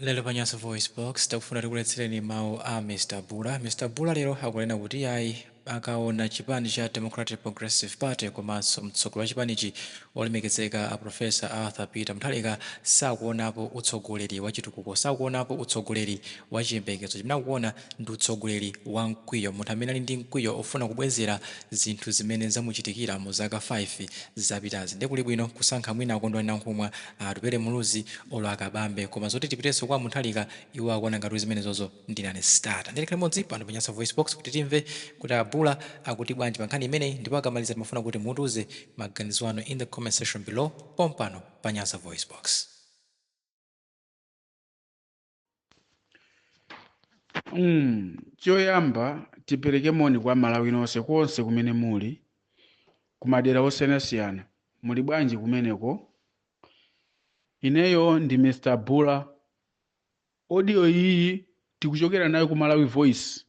Lero pa Nyasa VoiceBox, tikufuna tikuletsereni mawu a Mr Bula. Mr Bula lero akunena kuti ayi, akaona chipani cha Democratic Progressive Party komanso mtsogoleri wa chipanichi olemekezeka a Professor Arthur Peter Mutharika, sakuonapo utsogoleri wa chitukuko, sakuonapo utsogoleri wa chiyembekezo. Chimene akuona ndi utsogoleri wa mkwiyo, munthu amene ali ndi mkwiyo ofuna kubwezera zinthu zimene zamuchitikira mu zaka 5 zapitazi. Ndiye kuli bwino kusankha mwina a Kondwani Nankhumwa, Atupele Muluzi olo a Kabambe, koma zoti tipitenso kwa Mutharika, iwo akuona ngati kuti zimenezozo ndi non starter. Ndiye tikhale limodzi pano pa Nyasa VoiceBox kuti timve kuti a Bula akuti bwanji pa nkhani imeneyi, ndipo akamaliza timafuna kuti mutiuze maganizo anu in the comment section below pompano pa Nyasa VoiceBox. Choyamba tipereke moni kwa Malawi nonse konse kumene muli, kumadera osiyanasiyana. Muli bwanji kumeneko? Ineyo ndi Mr. Bula. Audio iyi tikuchokera nayo ku Malawi Voice,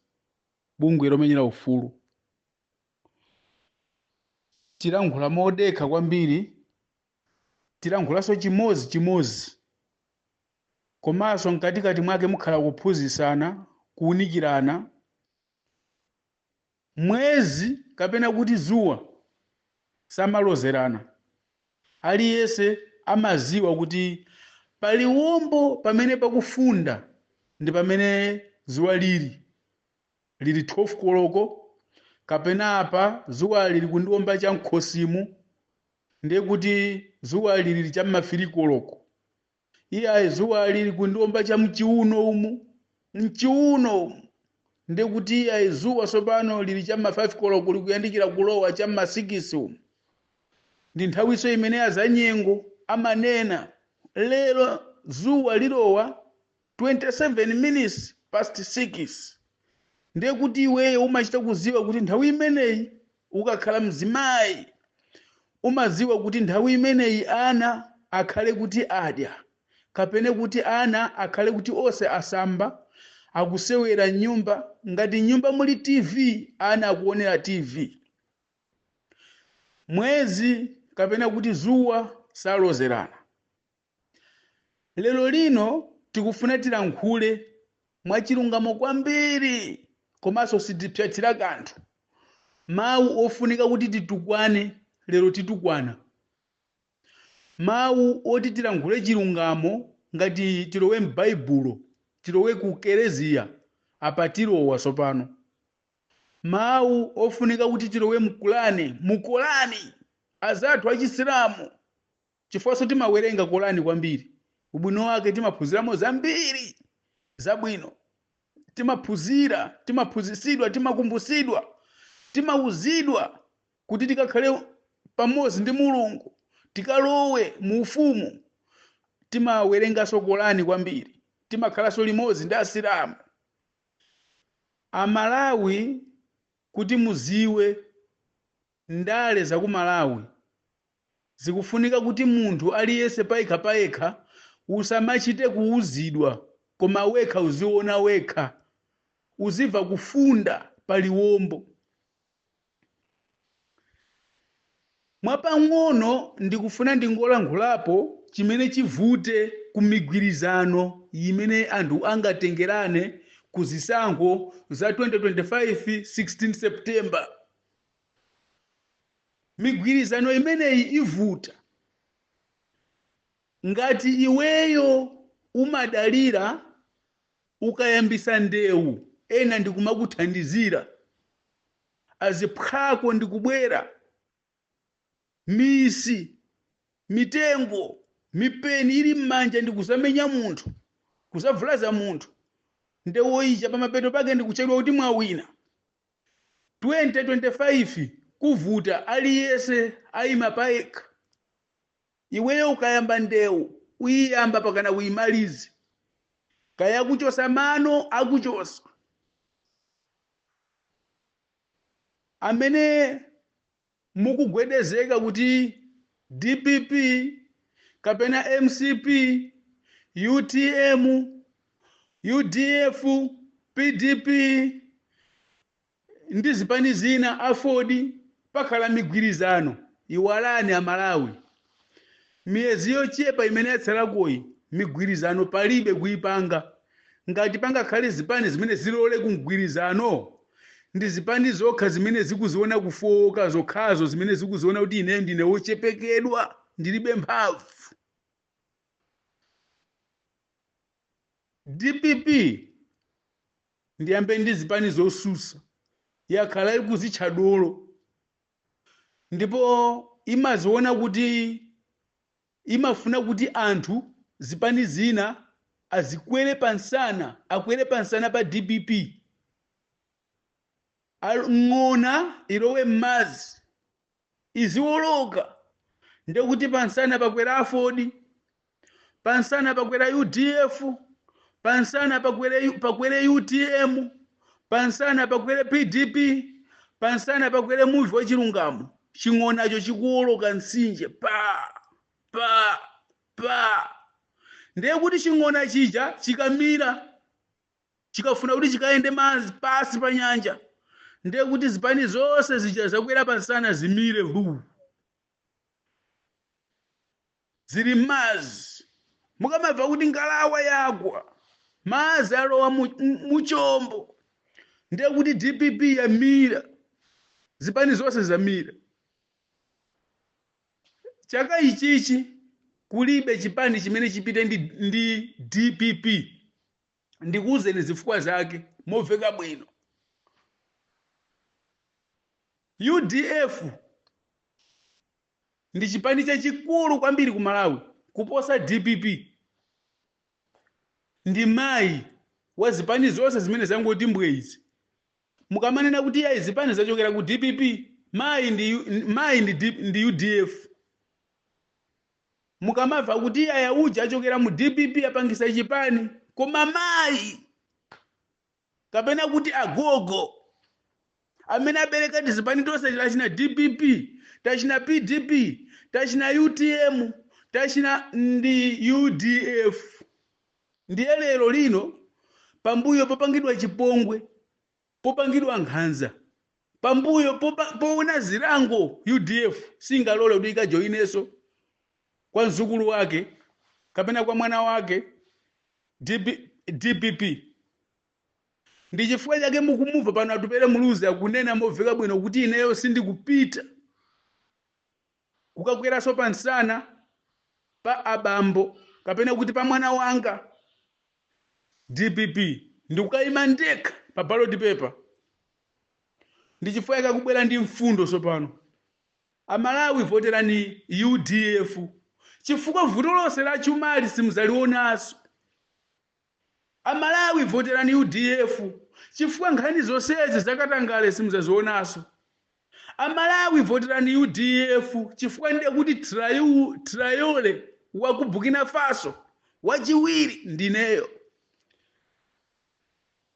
bungwe lomenyera ufulu. Tilankhula modekha kwambiri, tilankhulanso chimodzi chimodzi. Komanso mkatikati mwake mukhala kuphunzitsana, kuunikirana. Mwezi kapena kuti zuwa samalozerana. Aliyense amaziwa kuti pa Liwombo pamene pakufunda ndi pamene zuwa lili. Lili 12 koloko kapena apa zuwa lili kundiomba cha mkhosimu, ndiye kuti zuwa lili cha m'ma 3 koloko. Iyayi, zuwa lili kundiomba cha mchiuno umu, mchiuno umu, ndiye kuti iyayi, zuwa sopano lili cha m'ma 5 koloko, likuyandikira kulowa cha m'ma 6 umu. Ndi nthawiso imene azanyengo amanena lero zuwa lilowa 27 minutes past 6. Ndiye kuti iweyo umachita kuziwa kuti nthawi imeneyi, ukakhala mzimayi, umaziwa kuti nthawi imeneyi ana akhale kuti adya, kapena kuti ana akhale kuti onse asamba, akusewera nyumba. Ngati nyumba muli TV, ana akuonera TV. Mwezi kapena kuti zuwa salozerana. Lero lino tikufuna tilankhule mwachilungamo kwambiri, komanso sitipyathira kanthu. Mawu ofunika kuti titukwane lero titukwana, mawu oti tilankhule chilungamo ngati tilowe m'Baibulo, tilowe ku kereziya, apa tilowa sopano. Mawu ofunika kuti tilowe mkulani, mukolani, azathu achisilamu, chifukwanso timawerenga Kolani kwambiri. Ubwino wake timaphunziramo zambiri zabwino, timaphunzira, timaphunzitsidwa, timakumbutsidwa, timauzidwa kuti tikakhale pamodzi ndi Mulungu, tikalowe mu ufumu. Timawerenganso Kolani kwambiri, timakhalanso limodzi ndi Asilamu. Amalawi, kuti muziwe ndale za ku Malawi, zikufunika kuti munthu aliyense payekha payekha usamachite kuuzidwa, koma wekha uziona wekha, uzimva kufunda pa Liwombo. Mwapang'ono ndikufuna ndingolankhulapo chimene chivute ku migwirizano imene anthu angatengerane ku zisankho za 2025 16 September. Migwirizano imeneyi ivuta ngati iweyo umadalira ukayambisa ndewu, ena ndikumakuthandizira, aziphwako ndikubwera, misi, mitengo, mipeni ili m'manja, ndikuzamenya munthu, kuzavulaza munthu. Ndewu ija pamapeto pake ndikuchedwa kuti mwawina. 2025 kuvuta, aliyense ayima payekha. Iweyo ukayamba ndewu, uyiyamba pakana uyimalize, kaya kuchosa mano akuchosa. Amene mukugwedezeka kuti DPP kapena MCP, UTM, UDF, PDP ndi zipani zina, AFORD, pakhala migwirizano, iwalani Amalawi. Miyezi yochepa imene yatsalakoyi Migwirizano palibe kuipanga. Ngati pangakhale zipani zimene zilole kumgwirizano, ndi zipani zokha zimene zikuziona kufowoka zokhazo, zimene zikuziona kuti ine ndine wochepekedwa, ndilibe mphamvu. DPP, ndiyambe ndi zipani zosusa, yakhala ikuzitcha dolo ndipo imaziona kuti imafuna kuti anthu zipani zina azikwere pansana, akwere pansana pa DPP. Ng'ona ilowe m'madzi iziwoloka, ndekuti pansana pakwera AFORD, pansana pakwera UDF, pansana pakwere UTM, pansana pakwere PDP, pansana pakwere muvi wachilungamo. Ching'onacho chikuwoloka mtsinje pa pa pa, ndiye kuti ching'ona chija chikamira, chikafuna kuti chikayende madzi pasi pa nyanja, ndiye kuti zipani zonse zija zakwera pansana zimire hu, zili m'madzi. Mukamamva kuti ngalawa yagwa, madzi alowa muchombo, ndiye kuti DPP yamira, zipani zonse zamira. Chaka ichichi kulibe chipani chimene chipite ndi DPP. Ndikuwuzeni zifukwa zake momveka bwino. UDF ndi chipani chachikulu kwambiri ku Malawi kuposa DPP. Ndi mayi wa zipani zonse zimene zangoti mbwe izi. Mukamanena kuti yayi, zipani zachokera ku DPP, mayi ndi UDF. Mukamamva kuti yaya uja achokera mu DPP, apangisa chipani, koma mayi kapena kuti agogo amene abereka tizipani tonse, tachina DPP, tachina PDP, tachina UTM, tachina, ndi UDF. Ndiye lero lino, pambuyo popangidwa chipongwe, popangidwa nkhanza, pambuyo poona zilango, UDF singalole kuti ikajoyineso kwa mzukulu wake kapena kwa mwana wake DPP. Ndi chifukwa chake mukumumva pano Atupele Muluzi akunena momveka bwino kuti ineyo sindikupita kukakweranso pansana pa abambo kapena kuti pa mwana wanga DPP, ndikukayima ndekha pa ballot paper. Ndi chifukwa chake akubwera ndi mfundo tsopano: Amalawi, voterani UDF, chifukwa vuto lonse la chumali simuzalionanso. Amalawi, voterani UDF, chifukwa nkhani zonsezi zakatangale simuzazionanso. Amalawi, voterani UDF, chifukwa ndiye kuti Traore wa ku Burkina Faso wachiwiri ndineyo.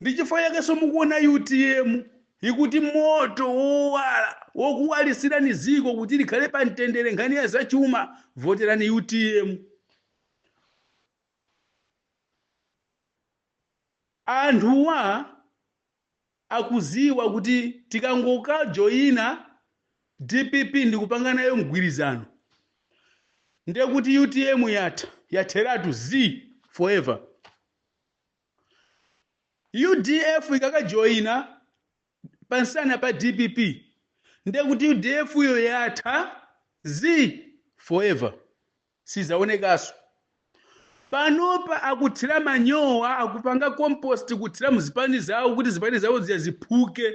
Ndi chifukwa chakenso mukuona UTM ikuti moto wowala wokuwalisirani ziko kuti likhale pa mtendere, nkhani ya zachuma, voterani UTM. Anthuwa akuziwa kuti tikangokajoyina DPP ndikupanga nayo mgwirizano, ndiye kuti UTM yatha, yatheratu z forever. UDF ikakajoyina pansana pa DPP, ndiye kuti UDF yo yatha z forever, sizaonekanso. Panopa akuthira manyowa, akupanga compost, kuthira muzipani zawo kuti zipani zawo ziya ziphuke.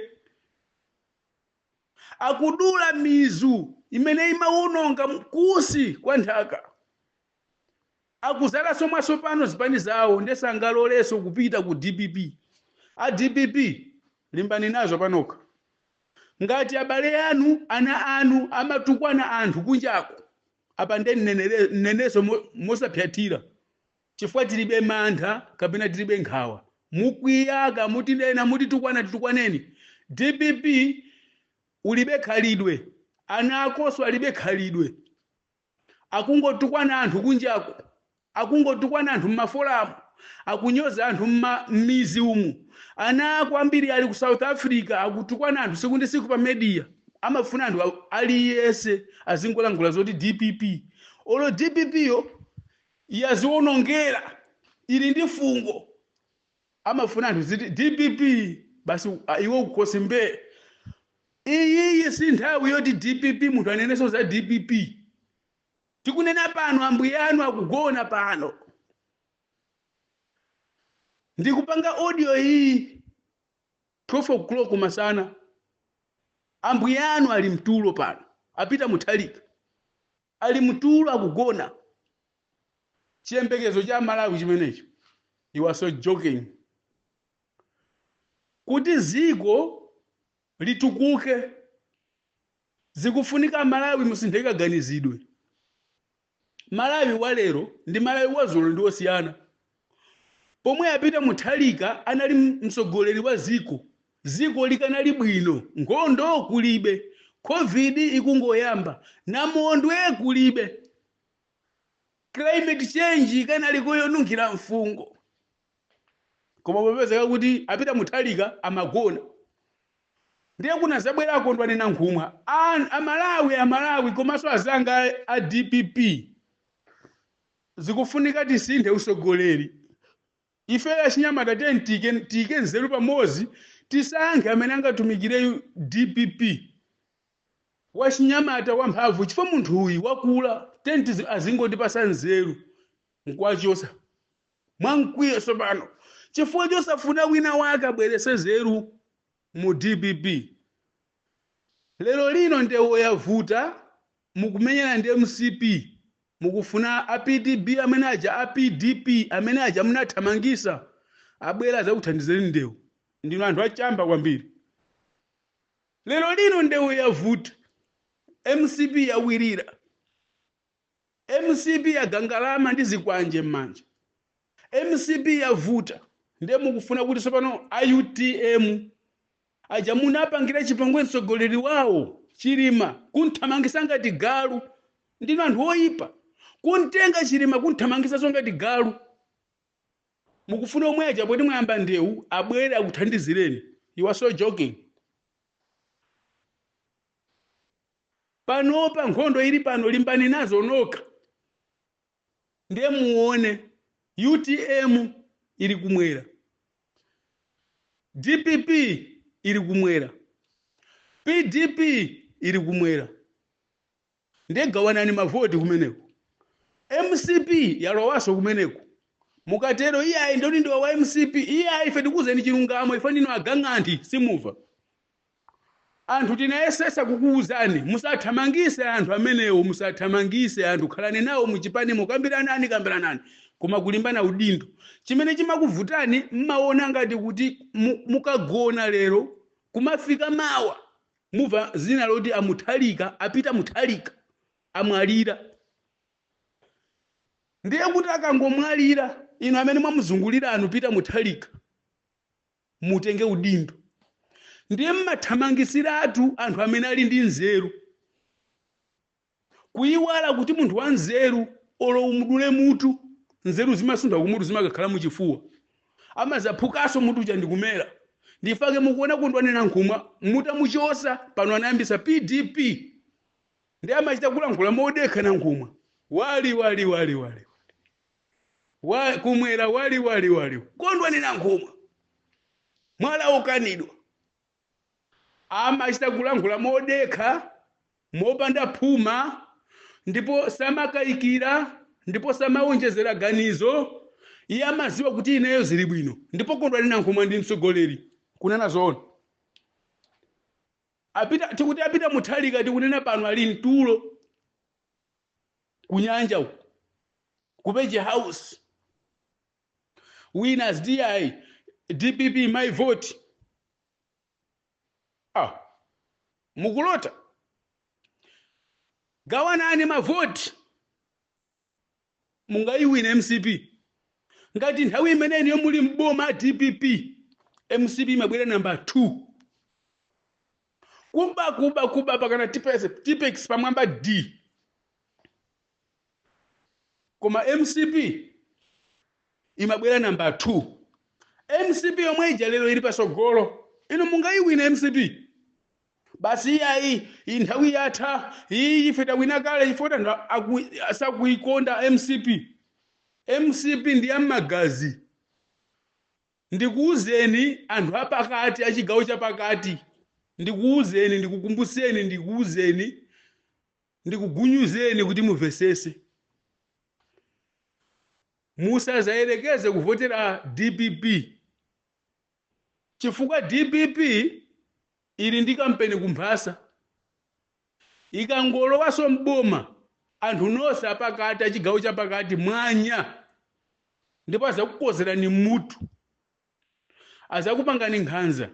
Akudula mizu imene imawononga kusi kwa nthaka, akuzalanso mwatsopano zipani zawo. Ndesangalolenso kupita ku DPP. A DPP, limbani nazo panokha. Ngati abale anu, ana anu amatukwana anthu kunjako, apa nde nnenenso mosapyatira, chifukwa tilibe mantha kapena tilibe nkhawa. Mukwiyaka, mutinena, mutitukwana, titukwaneni. DPP ulibe khalidwe, ana akonso alibe khalidwe, akungotukwana anthu kunjako, akungotukwana anthu mma forum, akunyoza anthu m'mizi umu. Ana ako ambiri ali ku South Africa, akutukwana anthu siku ndi siku pa media. Amafuna anthu aliyense azingolankhula zoti DPP. Olo DPP yo Yaziwonongera, ili ndi fungo. Amafuna anthu ziti DPP basi, iwe ukhosi mbee. Iyiyi si nthawi yoti DPP, munthu anenenso za DPP. Tikunena pano ambuye anu akugona pano. Ndikupanga audio iyi 12 o'clock masana, ambuye anu ali mtulo pano. A Peter Mutharika ali mtulo, akugona. Chiyembekezo cha Malawi chimenecho, you are so joking. Kuti ziko litukuke zikufunika Malawi musinthe kaganizidwe. Malawi wa lero ndi Malawi wa dzulo ndi osiyana. Pomwe a Peter Mutharika anali mtsogoleri wa ziko, ziko likanali bwino, nkhondo kulibe, COVID ikungoyamba, namondwe kulibe, climate change ikanali koyonunkhira mfungo. Koma popezeka kuti a Peter Mutharika amagona, ndiye kunazabwera a Kondwani Nankhumwa. Amalawi, Amalawi komanso azanga a DPP, zikufunika tisinthe usogoleri. Ife achinyamata tiyeni tiyike nzeru pamodzi, tisankhe amene angatumikire DPP, wachinyamata wamphamvu, chifukwa munthu uyu wakula. Tiyeni azingotipasa nzeru. Nkwachosa mwamkwiyo tsopano chifukwa chosafuna wina wake abwerese nzeru mu DPP. Lero lino ndewo yavuta, mukumenyana ndi MCP, mukufuna a PDB amene aja, a PDP amene aja munathamangisa abwera azakuthandizeni ndewu. Ndinu anthu achamba kwambiri. Lero lino ndewu yavuta, MCP yawirira, MCP yagangalama ndi zikwanje m'manja, MCP yavuta. Ndiye mukufuna kuti tsopano a UTM aja munapangira chipongwe mtsogoleri wawo Chilima, kunthamangisa ngati galu. Ndinu anthu oyipa. Kuntenga Chilima kunthamangisanso ngati galu, mukufuna omwe aja poti mwayamba ndewu abwere akuthandizireni. You are so joking. Panopa nkhondo ili pano, limbani nazo nokha. Ndiye muone, UTM ili kumwera, DPP ili kumwera, PDP ili kumwera, ndiye gawanani mavoti kumeneko. MCP yalowanso kumeneko. Mukatero, iyayi, ndoti ndiwa wa MCP. Iyayi, ife tikuwuzeni chilungamo. Ife ndinu agang'anthi, simuva. Anthu tinayesesa kukuwuzani, musathamangise anthu amenewo, musathamangise anthu, khalani nawo muchipanimo, kambiranani, kambiranani. Koma kulimbana udindo, chimene chimakuvutani, mmaona ngati kuti mukagona lero kumafika mawa mumva zina loti a Mutharika, a Peter Mutharika amwalira. Ndiye kuti akangomwalira, inu amene mwamuzungulira anu Peter Mutharika mutenge udindo. Ndiye mmathamangisiratu anthu amene ali ndi nzeru, kuyiwala kuti munthu wa nzeru olo umudule mutu, nzeru zimasuntha kumutu zimakakhala muchifuwa, amazaphukanso mutu uja ndikumera. Ndifake mukuona Kondwani Nankhumwa mutamuchosa pano anayambisa PDP, ndi amachita kulankhula modekha Nankhumwa, wali wali wali wali wa, kumwera wali wali wali. Kondwani Nankhumwa mwala okanidwa, amachita kulankhula modekha, mopanda phuma, ndipo samakayikira, ndipo samawonjezera ganizo. Iye amaziwa kuti ineyo zili bwino. Ndipo Kondwani Nankhumwa ndi mtsogoleri, kunena zoona. A Peter, tikuti a Peter Mutharika tikunena pano ali mtulo kunyanja uku ku Page House. Winners di DPP my vote. Ah, mukulota. Gawanani mavoti, mungayiwine MCP? Ngati nthawi imeneyo muli mboma DPP, MCP imabwera namba 2. Kuba, kuba, kuba pakana tipes tipex pamwamba d, koma MCP imabwera namba 2. MCP yomwe ija lero ili pasogolo, inu mungayiwine MCP? Basi, iyayi, iyi nthawi yatha iyi, ife tawina kale, chifukwa anthu asakuikonda MCP. MCP ndi yamagazi. Ndikuwuzeni anthu apakati, achigawo chapakati, ndikuwuzeni, ndikukumbuseni, ndikuwuzeni, ndikugunyuzeni kuti mumvesese. Musazayerekeze kuvotera DPP, chifukwa DPP ili ndi kampeni kumphasa. Ikangolowaso mboma, anthu nonse apakati, achigawo chapakati, mwanya, ndipo azakukozerani mutu, azakupangani nkhanza.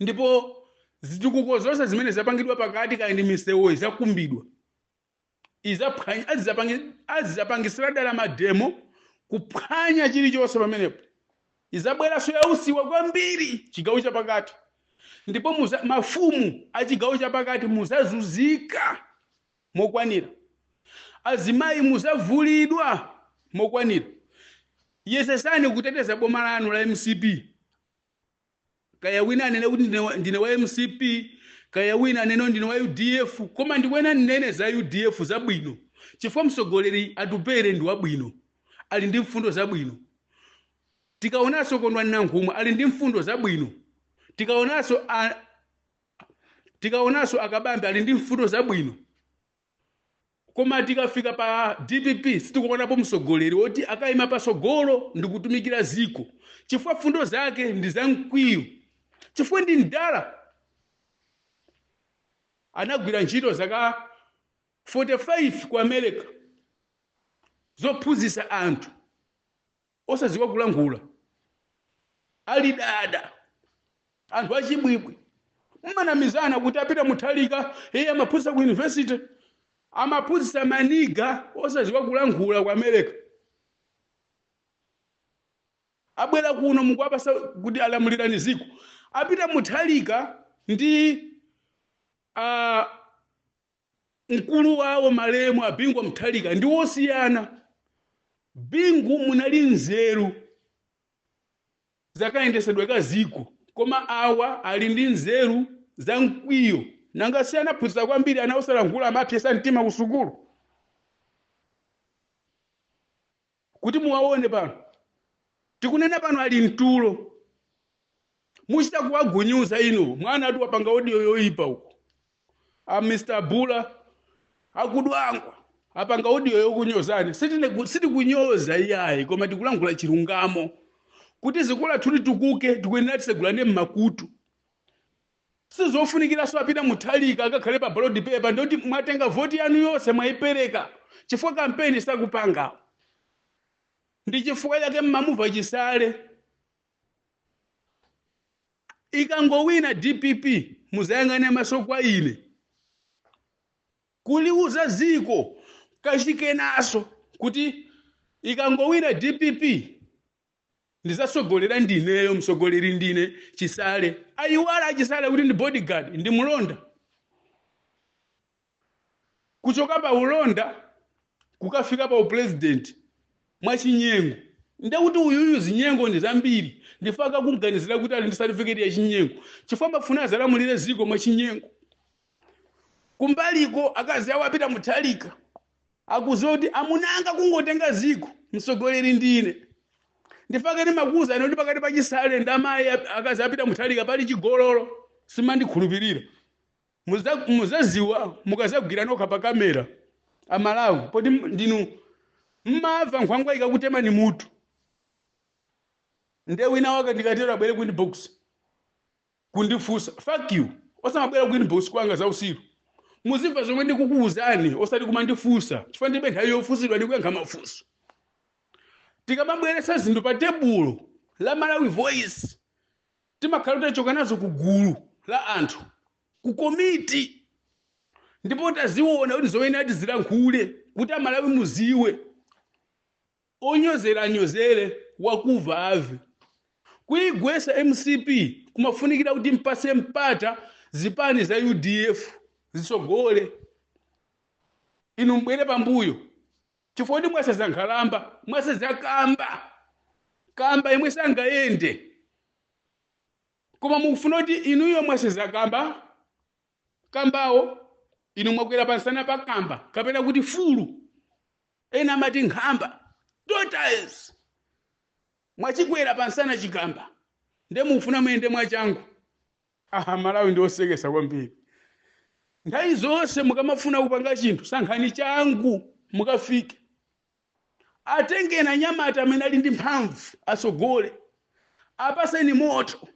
Ndipo zitukuko zonse zimene zapangidwa pakati, kaya ndi misewu, izakumbidwa, izaphwanya, azizapangisira dala mademo kuphwanya chilichonse pamenepo. Izabweranso yausiwa kwambiri chigawo chapakati, ndipo mafumu a chigawo chapakati muzazunzika mokwanira, azimayi muzavulidwa mokwanira. Yesesani kuteteza boma lanu la MCP. Kaya wina anene kuti ndine wa MCP, kaya wina anene ndine wa UDF, koma ndikuena ndinene za UDF zabwino, chifukwa mtsogoleri Atupere ndi wabwino, ali ndi mfundo zabwino. Tikaonanso Kondwani Nankhumwa ali ndi mfundo zabwino. Tikaonanso Akabambe ali ndi mfundo zabwino. Koma tikafika pa DPP, sitikuonapo mtsogoleri woti akayima pasogolo ndi kutumikira ziko, chifukwa mfundo zake ndi zamkwiyo, chifukwa ndi mdala, anagwira ntchito zaka 45 ku America zophunzitsa anthu osadziwa kulankhula, ali dada, anthu achibwibwi. Mmanamizana kuti apita Muthalika iye amaphunzitsa ku university, amaphunzitsa maniga osadziwa kulankhula ku America. Abwera kuno mukuwapasa kuti alamulirani ziko. Apita Muthalika ndi mkulu wawo malemu Abingu Muthalika ndi wosiyana. Bingu munali nzeru zakayendesedwe ka ziko, koma awa ali ndi nzeru za mkwiyo. Nanga si anaphunzitsa kwambiri ana osalankhula, amapyesa mtima ku sukulu kuti muwaone pano tikunena pano ali mtulo, muchita kuwagunyuza. Ino mwana ati wapanga audio yoyipa uko, a Mr Bula akudwangwa apanga audio yokunyozani. Sitikunyoza iyayi, koma tikulankhula chilungamo kuti dziko lathu litukuke, tikuyenera tisegulane mmakutu. Sizofunikiranso apita Muthalika akakhale pa ballot paper, ndoti mwatenga voti yanu yonse mwayipereka, chifukwa kampeni sakupangawo. Ndi chifukwa chake mmamuva Chisale. Ikangowina DPP, muzayang'ane maso kwa ine kuliuza ziko kachikenaso kuti ikangowina DPP, ndizasogolera ndineyo, msogoleri ndine Chisale. Ayiwala Achisale kuti ndi bodyguard, ndi mulonda. Kuchoka pa ulonda kukafika pa upresident mwachinyengo, ndekuti uyuyu zinyengo ndi zambiri. Ndifaka kuganizira kuti ali ndi certificate ya chinyengo, chifukwa mafuna azalamulire ziko mwachinyengo. Kumbaliko akazi awo apita Muthalika akuziwa kuti amunanga kungotenga ziko, msogoleri ndine. Ndifake ndimakuwuzani kuti pakati pa Chisale ndi amayi akazi apita Muthalika pali chigololo. Simandikhulupirira. Muzaziwa mukazagwira nokha pa kamera, Amalawi, poti ndinu mmamva nkhwangwa ikakutema ni mutu. Nde wina wake ndikatero abwere ku inbox kundifunsa, fuck you, osamabwera ku inbox kwanga za usiru. Muzimva zomwe ndikukuwuzani, osati kumandifunsa, chifukwa ndilibe nthawi yofunsidwa ndi kuyankha mafunso. Tikamabweretsa zinthu pa tebulo la Malawi Voice, timakhala tachoka nazo ku gulu la anthu, ku komiti, ndipo taziona kuti zoyenera tizilankhule kuti Amalawi muziwe. Onyozera anyozere, wakuva ave. Kuyigwesa MCP kumafunikira kuti mpase mpata zipani za UDF zisogole, inu mbwere pambuyo, chifukwa kuti mwaseza nkhalamba, mwaseza kamba, kamba imwe sangayende. Koma mukufuna kuti inuyo mwaseza kamba, kambawo inu mwakwera pansana pa kamba, kapena kuti fulu, ena amati nkhamba. Tortoise mwachikwera pansana chigamba, nde mufuna muyende mwachangu. Aha, Malawi ndi osekesa kwambiri. Nthawi zonse mukamafuna kupanga chinthu, sankhani changu mukafike. Atengeni anyamata amene ali ndi mphamvu asogole, apaseni moto,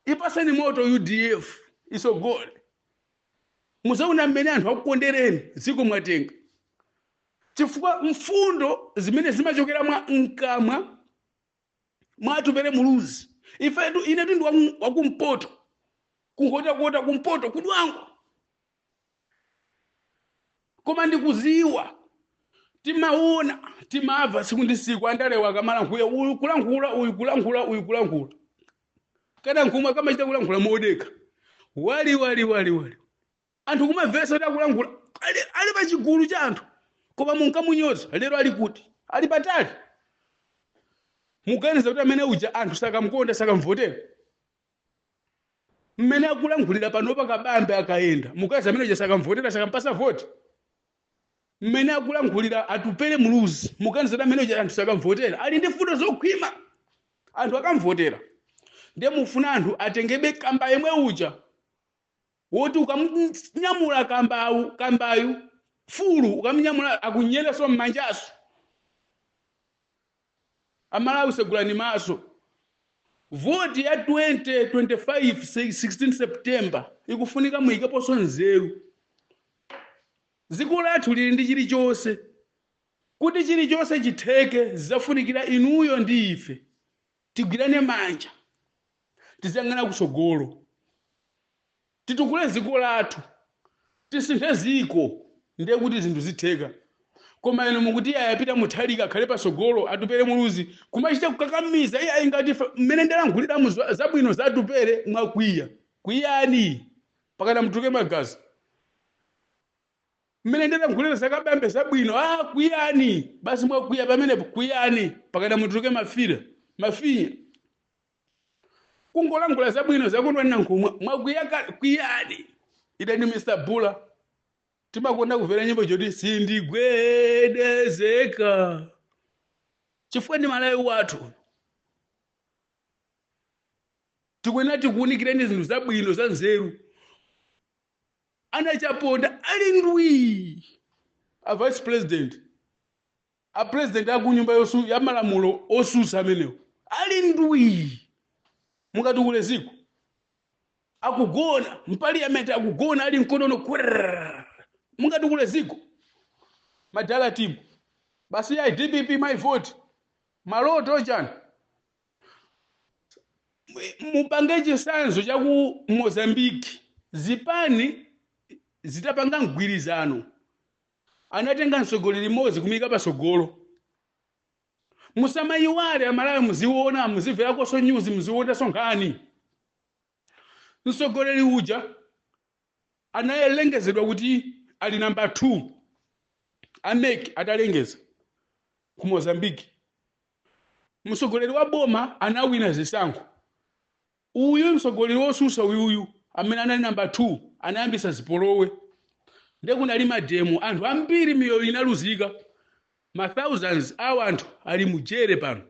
ipaseni moto UDF isogole. Muzaona mmene anthu akukondereni, dziko mwatenga, chifukwa mfundo zimene zimachokera mwa mkamwa mwa Atupele Muluzi. Ifetu, inetu ndi wakumpoto, kungotakota kumpoto kudwango, koma ndikuziwa, timaona, timamva tsiku ndi tsiku andalewa akamalankhula, uyu kulankhula, uyu kulankhula, uyu kulankhula, kana nkhumwe akamachita kulankhula modekha, wali wali wali wali, anthu kumamvetsa kuti akulankhula ali pa chigulu cha anthu. Koma munkamunyoza, lero ali kuti? Ali patali. Muganiza kuti amene uja anthu sakamkonda, sakamvotera? Mmene akulankhulira panopa Kabambe akayenda, muganiza amene uja sakamvotera, sakampasa voti? Mmene akulankhulira Atupele Muluzi, muganiza kuti amene uja anthu sakamvotera? Ali ndi fundo zokhwima, anthu akamvotera. Ndiye mufuna anthu atengebe kamba yemwe uja woti ukamnyamula kambawu, kambayu fulu, ukamnyamula akunyereso m'manjaso? Amalawi, segulani maso. Voti ya 2025 16 September ikufunika muyikeponso nzeru. Dziko lathu lili ndi chilichonse. Kuti chilichonse chitheke, zidzafunikira inuyo ndi ife tigwirane manja, tiziyang'ana kusogolo, titukule dziko lathu, tisinthe dziko, ndiye kuti zinthu zitheka. Koma inu mukuti iye ayapita Mutharika akhale pasogolo, Atupele Muluzi kumachita kukakamiza iye ayi. Ngati mmene ndalankhuliramu zabwino za Atupele, mwakwiya. Kwiyani pakana mutuluke magazi. Mmene ndalankhulira zakabambe zabwino, ah, kwiyani basi, mwakwiya pamenepo. Kwiyani pakana mutuluke mafira mafinya. Kungolankhula zabwino zakondwani Nankhumwa, mwakwiya kale. Kwiyani. Ine ndi Mr Bula, timakonda kumvera nyimbo choti "Sindigwedezeka", chifukwa ndi Malawi wathu. Tikuyenera tikuwunikireni zinthu zabwino za nzeru. Anachaponda ali ndwi, a vice president, a president akunyumba ya malamulo osusa amenewo ali ndwi. Mukatukule ziko akugona mpaliyamenti, akugona ali mkonono kwerr. Mungatukule ziko madala timu basi ya DPP, my vote, maloto chani? Mupange chisanzo cha ku Mozambiki. Zipani zitapanga mgwirizano, anatenga mtsogoleri mmodzi kumuyika pasogolo. Musamayiwale Amalawi, muziona, muzimverakonso news, muzionanso nkhani. Mtsogoleri uja analengezedwa kuti ali namba 2, a MEC atalengeza ku Mozambiki, mtsogoleri wa boma anawina zisankho. Uyu mtsogoleri wosusa uyuyu amene anali namba 2 anayambisa zipolowe, ndiye kunali ma demo, anthu ambiri miyoyo inaluzika, ma thousands a anthu ali mujere pano.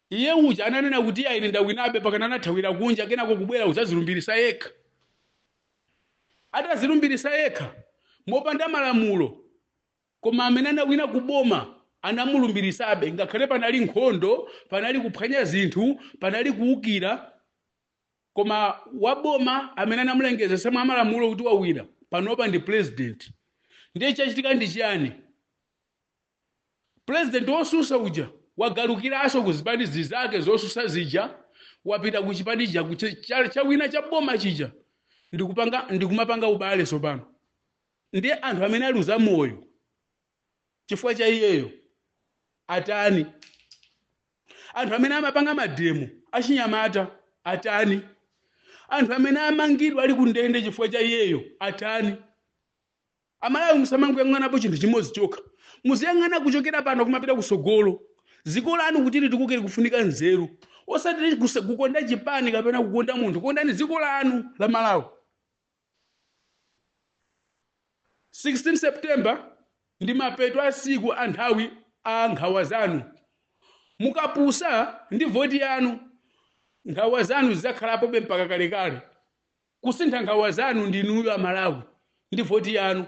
Iye uja ananena kuti iye, "Ine ndawinabe," pakana anathawira kunja, kenako kubwera kudzazilumbirisa yekha. Atazilumbirisa yekha mopanda malamulo, koma amene anawina kuboma anamulumbirisabe, ngakhale panali nkhondo, panali kuphwanya zinthu, panali kuwukira. Koma waboma amene anamulengeza mwa malamulo kuti wawina panopa ndi president. Ndiye chachitika ndi chiyani? President wosusa uja wagalukiranso ku zipani zizake zosusa zija, wapita ku chipani chawina cha boma chija ndikumapanga ubale sopano. Ndiye anthu amene aluza moyo chifukwa cha iyeyo atani? Anthu amene amapanga ma demo achinyamata atani? Anthu amene amangidwa, ali ku ndende chifukwa cha iyeyo atani? Amalawi, musamangoyang'anapo chinthu chimodzi chokha. Muziyang'ana kuchokera pano kumapita kusogolo. Dziko lanu kuti litukuke likufunika nzeru, osati kukonda chipani kapena kukonda munthu. Kondani dziko lanu la Malawi. 16 September ndi mapeto a siku a nthawi. a nkhawa zanu. Mukapusa ndi voti yanu, nkhawa zanu zidzakhalapobe mpaka kalekale. Kusintha nkhawa zanu ndinuyo Amalawi ndi voti yanu,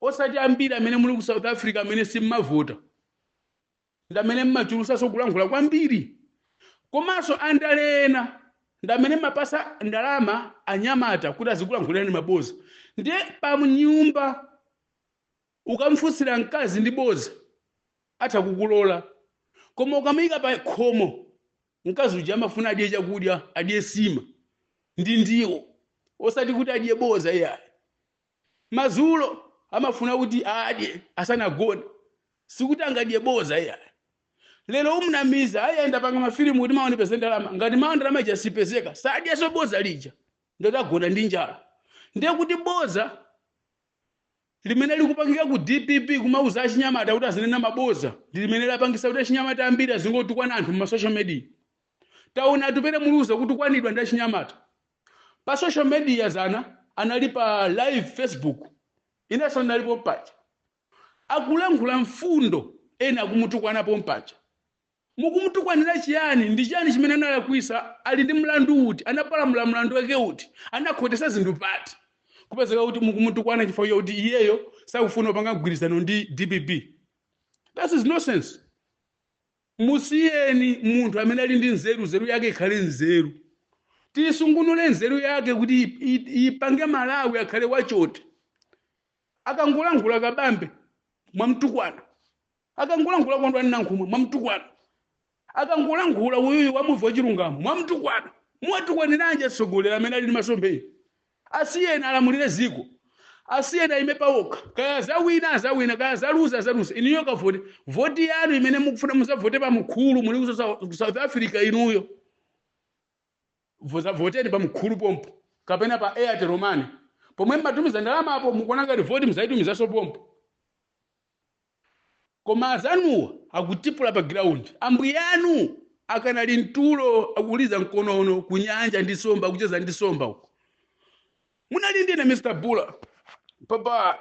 osati ambiri amene muli ku South Africa amene simmavota ndi amene mmachulusanso kulankhula kwambiri, komanso andale ena ndi amene mmapasa ndalama anyamata kuti azikulankhulirani maboza. Ndiye panyumba ukamfunsira mkazi ndi boza atha kukulola, koma ukamuyika pa khomo mkazi uja amafuna adye chakudya, adye sima ndi ndiwo, osati kuti adye boza iyayi. Madzulo amafuna kuti adye asanagone, sikuti angadye boza iyayi. Lero umunamiza, ayenda panga mafilimu kuti mawa ndipeze ndalama, ngati mawa ndalama ija sipezeka sadyaso boza lija, ndotagona ndi njala. Ndiye kuti boza limene likupangika ku DPP kumauza achinyamata kuti azinena maboza ndi limene lapangisa kuti achinyamata ambiri azingotukwana anthu mu social media. Taona Atupele Muluzi kutukwanidwa ndi achinyamata pa social media. Zana anali pa live Facebook, inenso ndinalipo mpacha, akulankhula mfundo, ena akumutukwana pompacha. Mukumutukwanira chiyani? Ndi chiyani chimene analakwisa? Ali ndi mlandu uti? Anapalamula mlandu wake uti? Anakhotesa zinthu pati kupezeka kuti mukumutukwana chifukwa chakuti iyeyo sakufuna kupanga mgwirizano ndi DPP? That is nonsense. Musiyeni munthu amene ali ndi nzeru, nzeru yake ikhale nzeru. Tisungunule nzeru yake kuti ipange Malawi akhale wachote. Akangolankhula Kabambe, mwamtukwana. Akangolankhula Kondwani Nankhumwa, mwamtukwana. Akangolankhula uyuyu wamuvi wachilungamo, mwamtukwana. Muwatukwaniranji atsogoleri amene ali ndi masomphenya? Asiyeni alamulire ziko, asiyeni ayime pawokha. Kaya zawina azawina, kaya zaluza azaluza. Inuyo kavote voti yanu imene mukufuna muzavote pa mkhulu muli ku South Africa. Inuyo voteni pa mkhulu pompo kapena pa Airtel Money pomwe mmatumiza ndalama apo. Mukuona ngati voti muzayitumizaso pompo, koma azanuwa akutipula pa ground. Ambuyanu akanali mtulo, akuliza mkonono kunyanja ndi somba, akucheza ndi somba uko. Munali ndine Mr Bula. Bye bye.